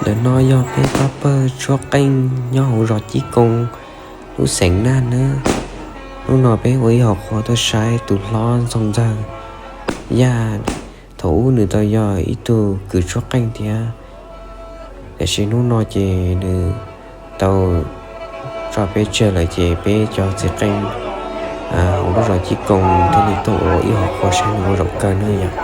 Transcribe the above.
Ntawm no yog peb pab pawg tshuab qeej nyob hauv zos Cib Koos lub xeev Naj nawb. Hnub no peb ua ib hom qhua tuaj saib tus hlob Ntxoov Ntxawg Yaj. Thaum ub nws tau yog ib tug kws tshuab qeej thiab, tiam sis hnub no ces nws tau tso peb tseg lawm ces peb cov txiv qeej hauv lub zos Cib Koos thiaj li tuaj ua ib hom qhua saib nws ua zaum kawg nawb yom.